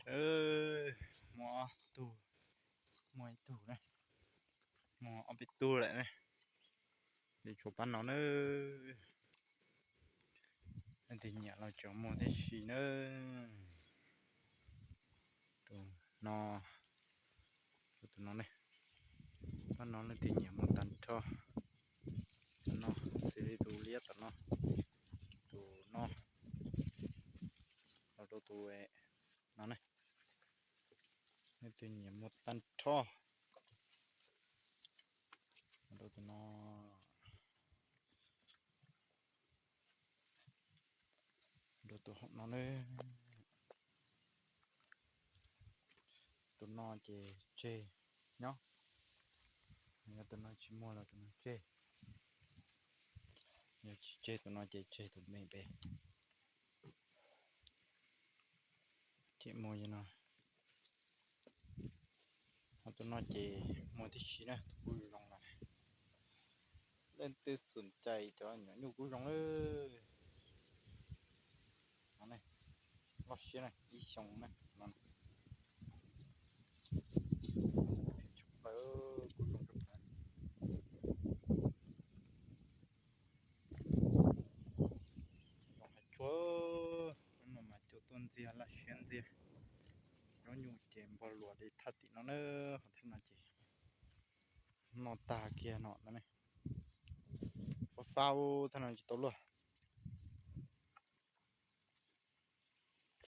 Muaj ob tug, muaj ib tug na, muaj ob peb tug lawm na. Li tshuav pab no na. Leej twg nyiam los tso muag tib si na. Tus no, tus no ne, pab no leej twg nyiam muag tag nrho. Tus no xws li tus liab tom no, tus no, los rau tus no ne, leej twg nyiam muag tag nrho, los rau tus no, rau tus hauv no ne. Tus no ces tseg nyob, yog tus no tsis muag los tus no tseg, yog tsis tseg tus no ces tseg tus me pem. Ces muag li no, ho tus no ces muag tib si na, tus kub zoo no. Leej twg xum cais cov nyuam nyuj kub zoo lawm, no ne, loj siab na, ib xyoo na no. Tshaj plaws, kub zoo tshaj plaws. Zoo hais tsuag, hnub no mas cua tuaj ntxiag laj siab ntxiag. Nyob nyuj ces npog luas li thaj tim no na, ho thaj no ces noj tag kiag no na. Fab fab, thaj no tsis tau luaj.